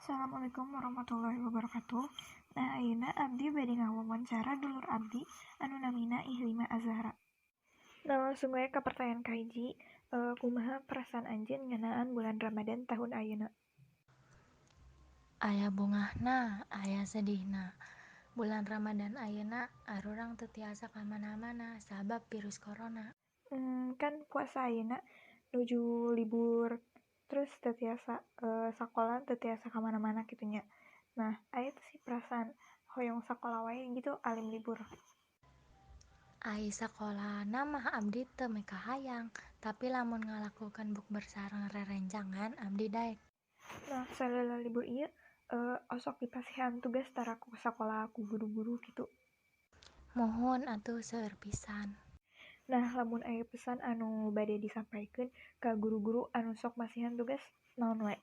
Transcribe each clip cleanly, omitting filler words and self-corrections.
Assalamualaikum warahmatullahi wabarakatuh. Nah, ayeuna abdi bade ngawawancara dulur abdi anu namina Ihlima Azhara. Nah, langsung wae ka pertanyaan kahiji, kumaha perasaan anjeun ngeunaan bulan Ramadan tahun ayeuna? Aya bungahna, aya sedihna. Bulan Ramadan ayeuna arurang teu tiasa ka mana-mana sabab virus corona. Kan puasa ayeuna nuju libur, terus teu tiasa sakola, teu tiasa ka mana-mana kitu nya. Nah, aya teu sih perasaan hoyong sakola wae gitu alim libur? Ai sakolana mah abdi teu mikahayang, tapi lamun ngalakukeun bukber sareng rerencangan abdi daek. Nah, salila libur ieu osok dipasihan tugas tara ku sakola, ku guru-guru kitu? Muhun atuh, seueur pisan. Nah, lamun aya pesan anu bade disampaikeun ka guru-guru anu sok masihan tugas, naon wae?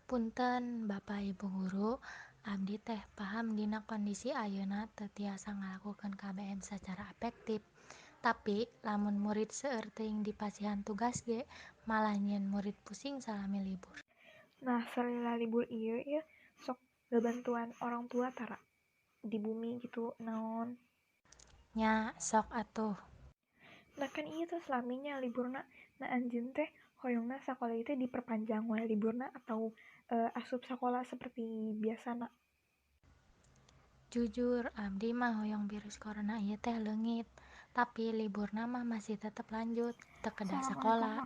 Punten Bapak Ibu guru, abdi teh paham dina kondisi ayeuna teu tiasa ngalakukeun KBM sacara efektif. Tapi lamun murid seueur teuing dipasihan tugas ge malah nyieun murid pusing salami libur. Nah, salila libur ieu ye sok ngabantuan orang tua tara di bumi gitu naon? Nya, sok atuh. Nah, kan ieu tos lami nya liburna. Nah, anjeun teh hoyongna sakola ieu teh diperpanjang wae liburna atau asup sakola seperti biasana? Jujur abdi mah hoyong virus corona ieu teh leungit, tapi liburna mah masih tetep lanjut, teu kedah sakola.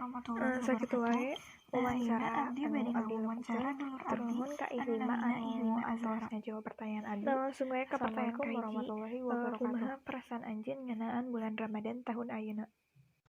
Sakitu wae wawancara anu abdi lakukeun. Hatur nuhun ka Ihlima anu atos ngajawab pertanyaan abdi. Nah, langsung wae ka pertanyaan Assalamualaikum kahiji, warahmatullahi wabarakatuh. Kumaha perasaan anjeun ngeunaan bulan Ramadan tahun ayeuna?